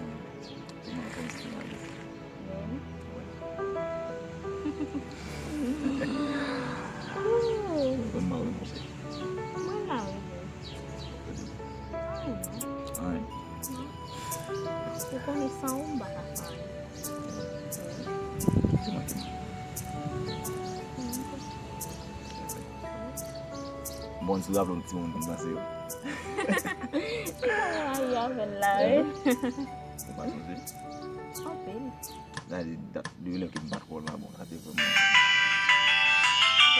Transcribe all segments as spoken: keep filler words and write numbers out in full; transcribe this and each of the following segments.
Ou konn sa m ap di. Mwen. Ou konn mwen renmen, cheri. Mwen la, wi, boo. Anyen. Anyen. Ou konnen san ou m pa ka fè anyen. Di mwen, di mwen. Bon, si w raple yon ti moun konsa, se yo. Li pa gen mari avè l la, wi. Ou pa sonje? Anpil. Gade dat, depi lè ke m pa t wè w la, bon, sa te vrèman.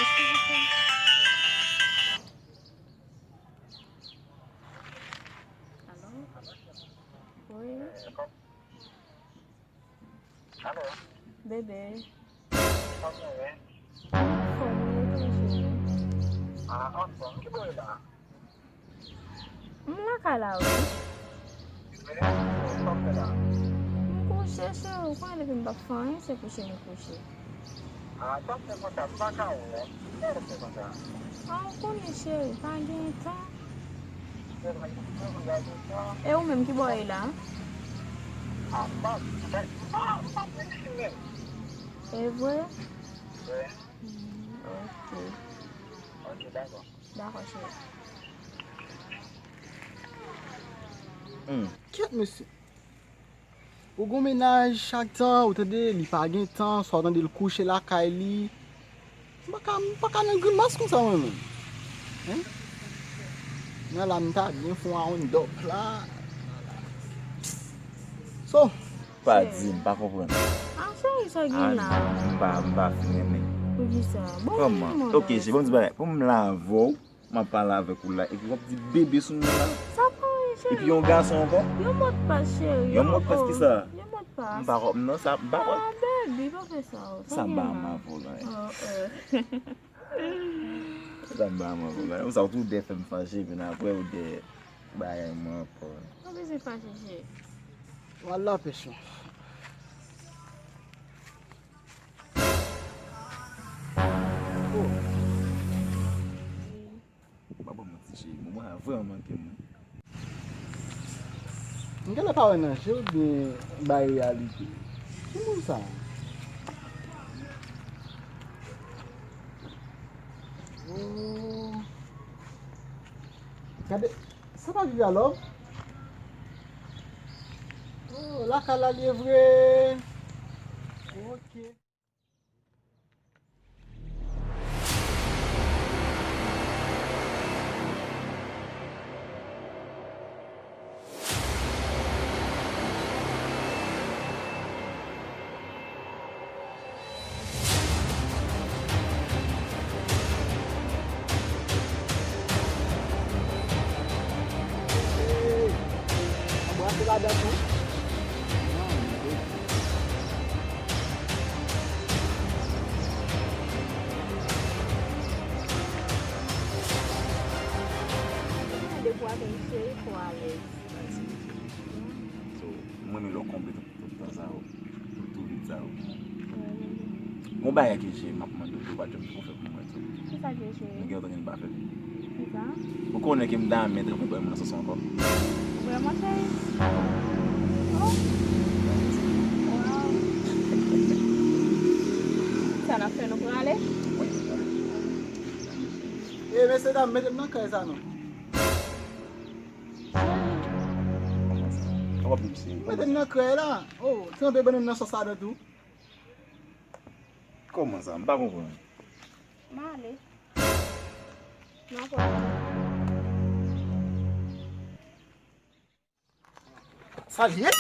Eskize. Alo? Wi. Alo? Bebe. Anfòm, wi, e tou, cheri? Ah, anfòm. Ki bò w ye la? M lakay la, wi. Vre? Sa w fè la? M kouche, cheri. Ou konnen depi m p ap fè anyen, se kouche m kouche. Ah, sa w fè konsa, m pa ka wè. Sa w fè konsa? Ah, ou konnen, cheri, pa gen tan. E ou menm, ki bò w ye la? Ah, m pa, m pa, m pa, m pa vin isit menm. E vre? Wi. Hmm, ok. Ok, dakò. Dakò, cheri. Hmm. Kèt, mesye. Ou gon mennaj chak tan, ou tande, li pa gen tan, swa ou tande l kouche lakay li. M pa ka, m pa ka nan grimas konsa mwen menm. Hein? Nan la m ta byen fè yon round up la. So, pa di, m pa konprann. Ah, cheri, sa gen la? Ah, m pa, m pa fin renmen. Poukisa? Bon, kòman? Ok, cheri, bon, di bagay. Pou m la avè w, m ap pale avèk ou la, epi w ap di bebe sou mwen la. Sa pa anyen, cheri. Epi yon gason ankò? Yon modpas, cheri. Yon modpas ki sa? Yon modpas. M pa kwè, non, sa, m pa kwè. Ah, baby, pa fè sa, oh. Sa m pa renmen avè w la. Oh, oh. Sa m pa renmen avè w la. Ou sa, ou tou de fè m fache, epi apre ou de bagay mwen ankò. Pa bezwen fache, cheri. M al lapèch, non. Oh. Pa ban m manti, cheri. Moman an vrèman manke m, wi. M genlè pa wè nan je w oubyen bay reyalite. Ki moun sa? Oh. Gade, sa pa Vivi a, love? Oh, lakay la li ye vre. Ok. Anbrase ladan tou. Depi w avè m, cheri, fò w alèz. Nice. So, mwen menm lè w konble tout, tout tan sa yo, tout, tout vid sa yo. Gon bagay ke cheri, m ap mande w, ou pa t janm ko fè pou mwen tou. Kisa ke cheri? Nou gen lontan ke n pa fè. Kisa? Ou konnen ke m ta renmen tankou bòy mwen nan sans ankò. Vrèman, cheri? Oh. Wow. Sa n ap fè, nou prale? Wi. E, mesye dam, mete m nan kay sa non. Kòman sa? Kòman pou m se? Mete m nan kay la. Oh, tranpe bannann nan sòs ladan tou. Kòman sa? M pa konprann. M ale. Nan pòt. Sa l ye?